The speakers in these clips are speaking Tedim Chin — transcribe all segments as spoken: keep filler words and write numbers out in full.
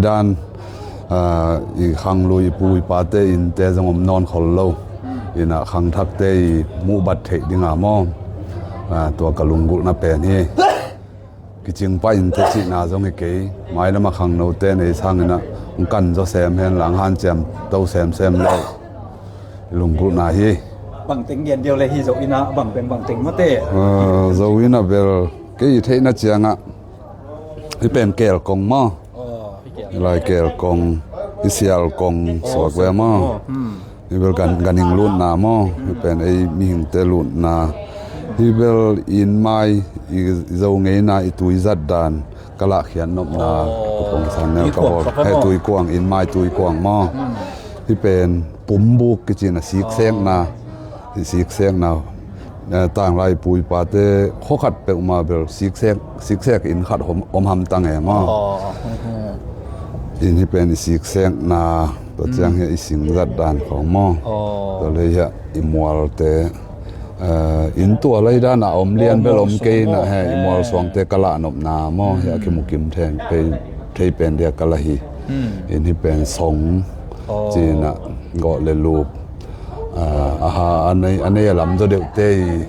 Dan, ah, i khanglui i pu i pate innte zong om nawn khol lo. Innah khangthakte i muhbat theih dinga maw. Ah, tua ka lunggulhna pen hi. Kicing pah innte cihna zong hi kei. Mailamah khangnote nei sanginah hong kan zaw sem hen lang hanciam to semsem lo. I lunggulhna hi. Bangteng gen deuh le hi Zo innah bangpeng bangteng mate. Ah, Zo innah bel kei i theihna ciangah hih pen kelkong maw. Aw, hi kel. Lai kelkong, hi sialkong suak ve maw. Aw, hmm. Hi bel gan, ganhing lutna maw. Hi pen ei mihingte lutna. Hi bel innmai i Zo ngeina i tuizat dan ka lahkhiat nopna. Aw. Ka pawngsan neu ka bawl. Tuikuang ka bawl. He tuikuang, innmai tuikuang maw. Hmm. Hi pen pumbuk kicina siksekna. Aw. I siksekna. Eh, tanglai pu i pate khua khat peuhmah bel siksek, siksek inn khat om, om hamtang e maw. Aw. Inn hi pen i siksekna, tua ciang hi i singzat dan khawng maw. Aw. Tua lei hi i mualte, eh, inn tua lei dan a om lian bel om kei na he, i mual suangte ka lahnopna maw, hi a kimukim thei pen dia ka la hi. Inn hi pen song, cinah gawh le lup. Ah, aha, a nei, a nei a lam zaw deuhte i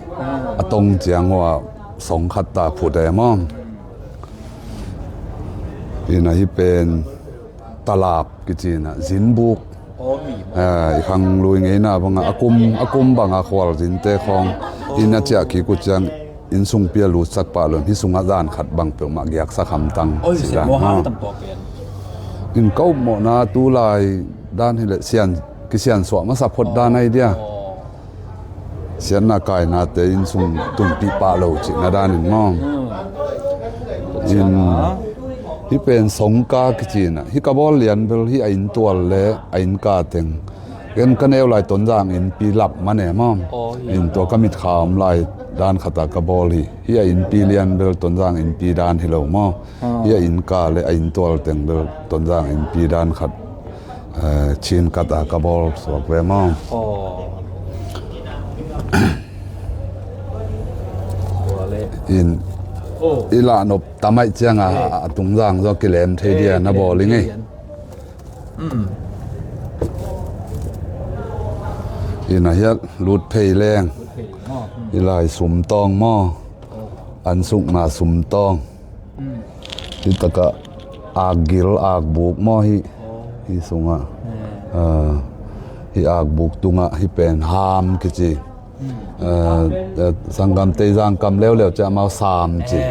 a tong ciang uh a song khat ta phut e maw. Innah hi pen talap kicinah zinbuk. Ah, i khanglui ngeina bangah a kum, a kum bangah khual zinte khawng inn a ciah kik uh ciang inn sungpi a lutsak pah lo in hih sungah zan khat bang peuhmah giaksak hamtang. Oi, cih dan maw. Inn ka upmawhna tulai dan hileh sian, kisiansuah masa phot dan ahi dia. Aw. Siatna kainate inn sung tunpih pah lo cihna danin maw. Hmm. Inn, hih pen songka kicinah hih ka bawl lian bel hih a inntual le a innka teng. Ken ka neu lai Tonzang innpi lap man e maw. Aw, hi. Inn tua ka mitkha om lai dan khata ka bawl hi. Hih a innpi lian bel Tonzang innpi dan hi lo maw. Ah. Hih a innka le a inntual teng bel Tonzang innpi dan khat, eh, Chin kata ka bawl suak ve maw. Aw. Tua le. Inn, aw, i lahnop tamaih cianga, eh, a tungzang zaw kilem thei dia na bawl i ngei. Inn a hiat lut phei leng. Lut phei maw. Hmm. I lai sumtawng maw. Oh. An sukna sumtawng. Hmm. Hi takah akgil, akbuk maw hi. Oh. Hi sungah. Hmm. Ah, hi akbuk tungah hi pen ham kici. Hmm. Ah, eh, sanggam tei zangkam leuleu ciah mau sam ci. Eh.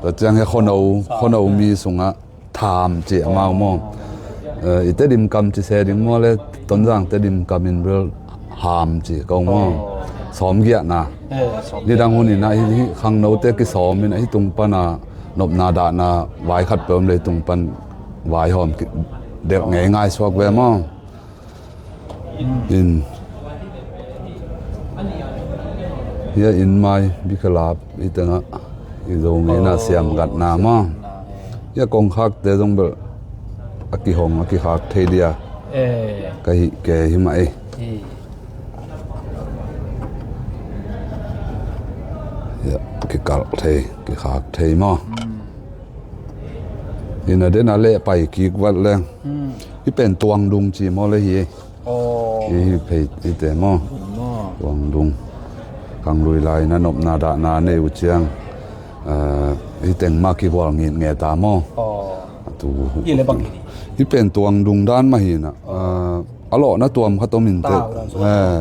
Tua ciang hi khono, khono mi sungah tham ci amau maw. Eh, i Tedim kam ci se ding maw le Tonzang Tedim kam in bel ham ci ko maw. Oh. Sawm giahna. Eh, sawm giah. Nidang hun inah hi, hi khangnote kisawm inah hi tung pana nopna dahna vai khat peuh om le hi tung pan vai hawm ki, delh ngei ngai suak ve maw. Inn. Hia inn mai bikhalap i tengah i Zo ngeina siam gatna maw. Hia kongkhakte zong bel a kihong a kikhak thei dia. Eh. Ka hih ke hi mah ei. Eh. Hia kikalh thei, kikhak thei maw. Hmm. Inn a den a leh pai kik vat leng. Hmm. Hi pen tuangdung ci maw le hi. Aw. Hi, hi phei, hi te maw. Maw. Tuangdung. Khanglui lai na nopna dahna nei uh ciang. Ah, hi teng mah kigual ngit nge ta maw. Aw. Tu. Hi le bang hi. Hi pen tuangdung dan mah hi na. Ah, a lawhna tuam khat om in te. Tau dan suak. Eh.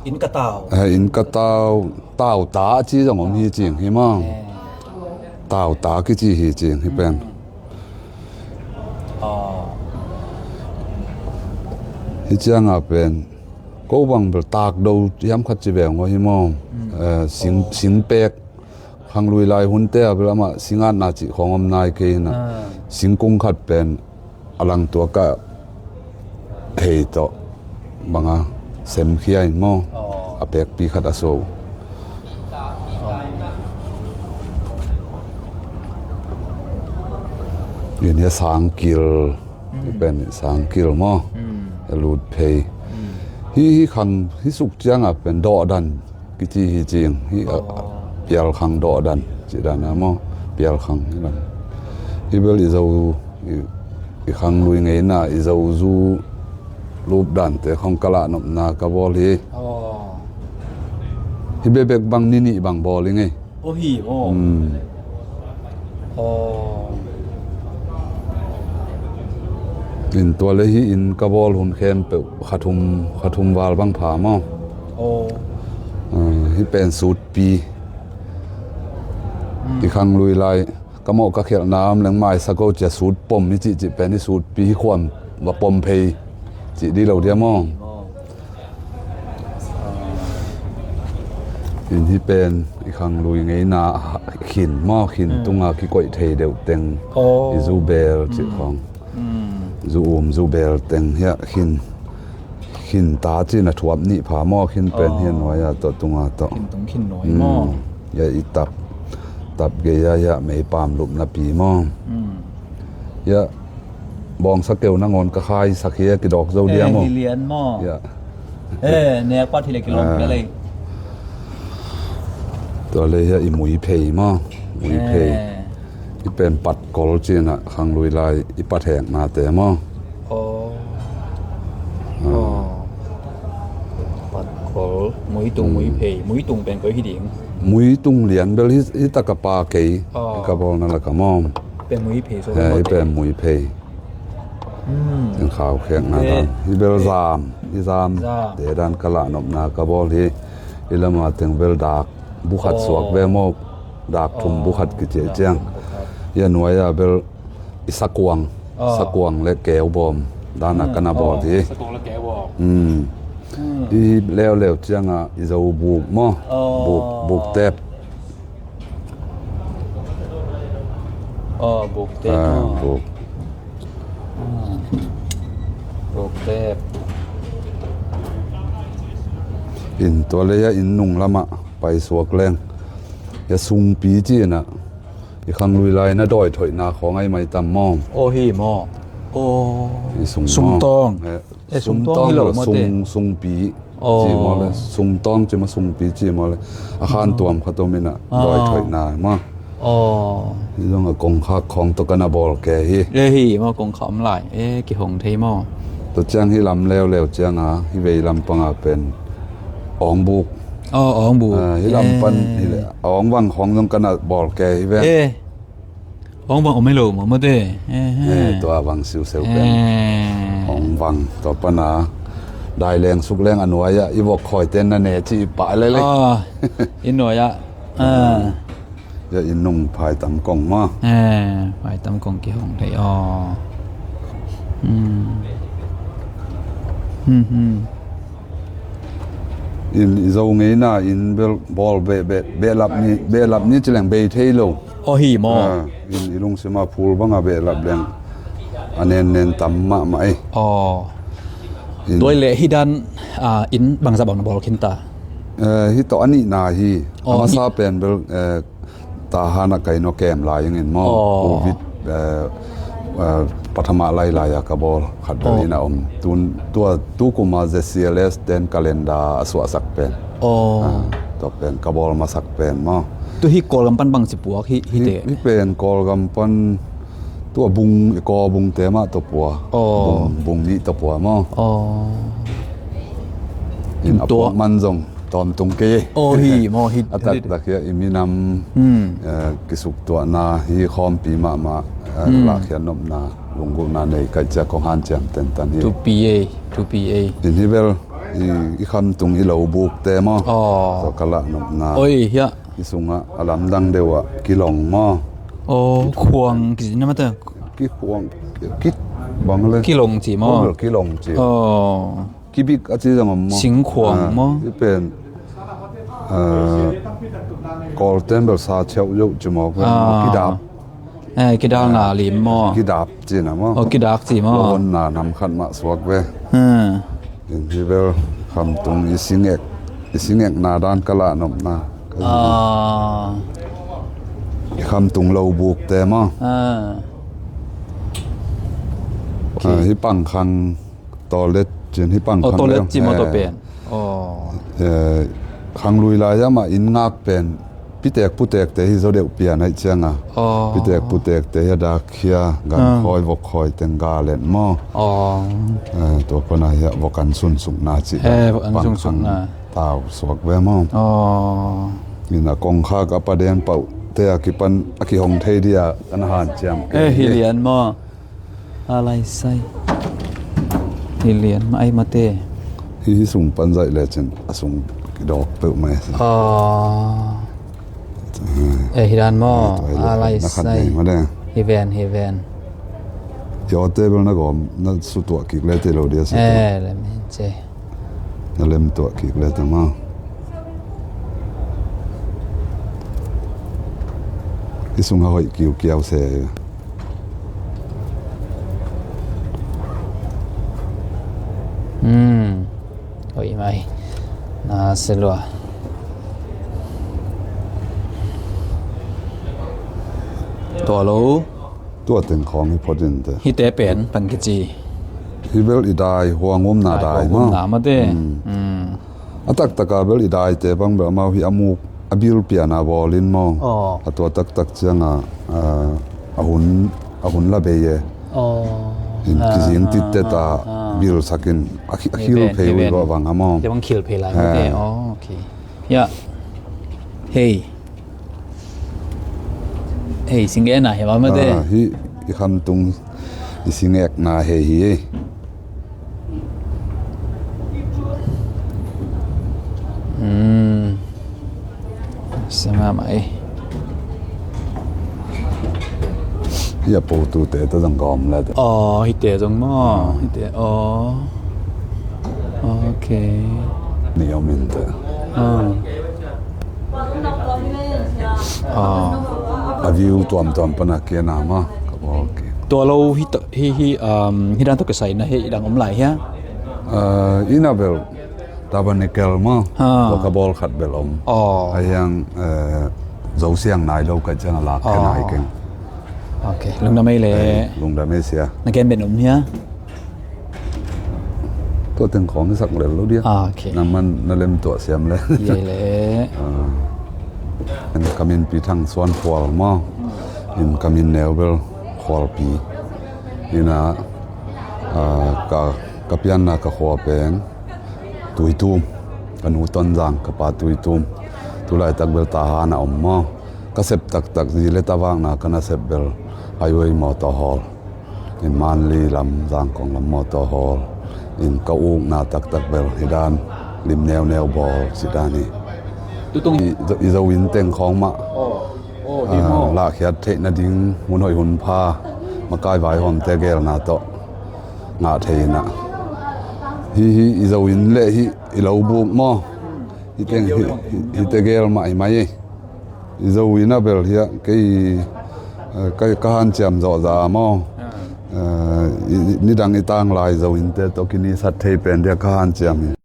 Inn ka tau. Eh, inn ka tau. Tau ta ci zong om hi cing hi maw. Eh. Tau ta kici hi cing hi pen. Hmm. Aw. Hi cianga pen ko bang bel takdo hiam khat ci veng aw hi maw. Hmm. Eh, sing, singpek. Khanglui lai hunte a bel amah singatna cih khawng om nai kei hina. Ah. Singkung khat pen a langtuak ah hei tawh banga semkhia in maw. Aw. A pekpi khat a so. Inn hi a sangkil. Hmm. Hi pen sangkil maw. Hmm. A lut phei. Hmm. Hi, hi khang, hi suk cianga pen dawhdan kici hi cing. Hi a, aw, pialkhang dawhdan ci dan a maw. Pialkhang hi dan. Hi bel i Zo i I khanglui ngeina i zozu lupdante khong ka lahnopna ka bawl hi. Aw. Hi bekbek bang ni nih bang bawl i ngei. Aw hi maw? Hmm. Aw. In tua le hi in ka bawl hun khempeuh kha thum, kha thum val bang pha maw? Aw. Ah, hi pen sutpi. Hmm. I khanglui lai ka mawh ka khialhna om leng mai sa ko cia sut pom i cihcih pen i sutpi hi khuam va pom phei cih di lo dia maw? In hi pen i khanglui ngeina khin maw, khin tunga kikoih thei deuh teng i zu bel cih khong. Zu um zu bel teng hiah khin, khin ta cihna thuap nih pha maw, khin pen hiah nuai-ah tawh tunga tawh. Khin tung khin nuai maw? Hiah i tap, tap gei-ah hiah meipam lupna pi maw? Hiah bawngsa keu nangawn ka khaisak hi a kidawk zo liam aw. Hi lian maw? Hiah. Eh, nek pat hi le kilawm pia lei. Tua le hiah i muiphei maw? Muiphei. I pen patkol cinah khanglui lai i patheknate maw? Aw. Aw. Patkol, muitung, muiphei. Muitung pen koi hi ding? Muitung lian bel hi, hi taka pa kei. Aw. Ka bawlna laka maw? Pen muiphei so. Eh, i pen muiphei. Hmm. Teng khau khekna dan. Hi bel zam, hi zam. Zam. Te dan ka lahnopna ka bawl hi. I lama teng bel dak bukhat suak ve maw? Dak thum bukhat kiciah ciang. Dak thum bukhat. Hiah nuai-ah bel i sakuang, sakuang le keubawm dana ka na bawl hi. Sakuang le keubawm. Hmm. Hmm. I leuleu ciangah i zo buk maw? Aw. Buk, buk tep. Aw, buk tep. Ah, buk. Hmm. Buk tep. In tua le hiah inn nung lamah paisuak leng. Hiah sungpi cinah i khanglui lai na dawi thoihna khawng ai mai tam maw? Aw hi maw? Aw. I sung maw? Sungtawng. Eh, sungtawng hi lo maw te? Sung, sungpi. Aw. Ci maw le, sungtawng ci maw, sungpi ci maw le. A khan tuam khat om inah dawi thoihna maw? Aw. Hi zongah kongkhak khawng tawh ka na bawl ke hi. Le hi maw, kongkhak om lai. Eh, kihong thei maw? Tua ciang hi lam leuleu cianga hi vei lam panga pen awngbuk. Aw, awngbuk. Ah, hi lam pan hi le, awngbang khawng zong ka na bawl ke hi ve. Eh. Awngbang om hi lo maw mate? Eh, tua bang siuseu pen. Awngbang tua pana dai leng suk leng a nuai-ah i vok khawite na ne ci i pah lelei. Ah, i nuai-ah. Ah. Hiah inn nung phaitam kong maw? Eh, phaitam kong kihong thei aw. Hmm. Hmm, hmm. In i zo ngeina in bel bawl beh, beh, behlap ni, behlap ni ci leng bei thei lo. Aw hi maw? Ah, in i lungsima phul banga behlap leng a nennen tam mahmah ei. Aw. Tua i leh hi dan, ah, in bangzah bang na bawl khinta? Eh, hi tawh a nihna hi. Aw, a masa pen bel, eh, Tahan ah kai nua kem lai ingin maw? Aw. Covid, eh, eh, pathama lailai a ka bawl khat bel in a om. Tun, tua, tu kuma Z C L S ten calendar a suahsak pen. Aw. Ah, tua pen ka bawl masak pen maw? Tu hi Kawlgam pan bangci puak hi, hi te? Hi pen Kawlgam pan tua bung, i kaw bungte mah tua pua. Aw. Bung, bung nih tua pua maw? Aw. In a puak man zong tawmtung kei. Aw hi maw hi. A taktak hi a i minam, eh, kisuktuahna hi khawmpi mahmah, eh, lahkhiat nopna lunggulhna nei kaih ciak kong hanciam tentan hi. Thupi ei, thupi ei. In hi bel i, i khamtung i lo bukte maw? Aw. Tua ka lahnopna. Oi hiah. I sungah a lamdang deuh ah kilong maw? Aw, khuang kici na mate. Kikhuang, ki bang le. Kilong ci maw? Kilong ci. Aw. Kibik a ci zong om maw? Singkhuang maw? Ah, i pen, ah, Kawlten bel sa cheuh yoh ci maw? Ah. Kidap. Eh, kidalna lim maw? Kidap cina maw? Oh, kidak ci maw? Lawonna nam khat mah suak ve. Hmm. In hi bel khamtung i singek, i singekna dan ka lahnopna. Ah. I khamtung lo bukte maw? Ah. Ah, hi pangkhang Tawlet cin hi pang. Oh, khang tawlet leng, ci maw, eh, tawpen. Oh. Eh, khanglui lai-ah mah inn ngak pen Pitek putekte hi zaw deuh pian aih cianga. Aw. Pitek putekte hi a dak khia, gan khawi, vok khawi teng ga let maw. Aw. Eh, tua pana hi a vok an sunsukna cih. Eh, vok an sunsukna. Tau suak ve maw. Aw. Ina kongkhak a paden pauh te a kipan a kihong thei dia kan hanciam. Eh, hi lian maw. A lai sai. Hi lian mah ai mate. Hi, hi sung pan zaih lecin a sung kidawk peuh mai. Aw. Eh, hi dan maw. A lai sai. Hi ven, hi ven. Hi awte bel na gawm na sutuah kik le te lo dia sutuah. Eh, le min ce. Na lem tuah kik le tama. Hi sung a hoih kiukiau se. Hmm. Hoih mai. Na se lua. Tua lo. Tua teng khawng hi phot in te. Hite pen pan kici. Hi bel i dai, huang umna dai maw. Huang umna mate. Hmm. Hmm. A taktaka bel i daite bang bel amau hi a muk a bil piana bawlin maw. Aw. A tua taktak cianga, a, a hun, a hun la bei e. Aw. In kizing titte ta bil sakin a khi-, a khil phei ui bawh bang a maw. Te bang khil phei lai mate. Aw, okay. Ya. Hei. Hei, singekna hei mah mate. Ah, hi, i khamtung, i singekna hei hi. Hmm. Singekna mah ei. Hi a potute ta zong ka om le ta. Aw, hite zong maw. Hite, aw. Ok. Ni om in ta. Aw. Aw. A view tuamtuam pana kia na ma. Ka bawl kik. Tua lo hi, hi, hi, um, hi dan tawh kisai na hi dang om lai hia? Uh, ina bel Tabernacle maw. Ha. Tua ka bawl khat bel om. Aw. A hiang, eh, zo siang nai lo ka ciang a lak khe nai keng. Ok, lungdam ei le. Ei, lungdam ei sia. Na gen ben om hia? Tua teng khawng i sak lel lo dia. Ah, ok. Nang man na lem tuah siam le. Ye le. Ah. En ka min pi Thang Suan Khual maw. In ka min neu bel Khualpi. Ina, ah, ka, ka pianna ka khua pen Tuitum, ka nu Tonzang, ka pa Tuitum. Tulaitak bel Tahan a om maw. Ka sep taktak zi le ta vakna ka na sep bel Highway Motor Hall. In Manli lam, Zangkong lam Motor Hall. In ka ukna taktak bel hi dan lim neuneu bawl si dan hi. Tutung i, i zo in teng khawng mah. Oh, oh, hi maw. Ah, lahkhiat theih nading hun hoih hun pha makai vaihawmte gelna tawh ngah thei inah. Hi, hi, i zo in le hi, i lo buk maw. Hi teng, hi, hi, hi te gel mah hi mai. I zo in a bel hi a, kei, eh, kei ka hanciam zawh za maw. Ah. Eh, i, i, nidang i tang lai zo in te tawh kinisat thei pen dia ka hanciam hi.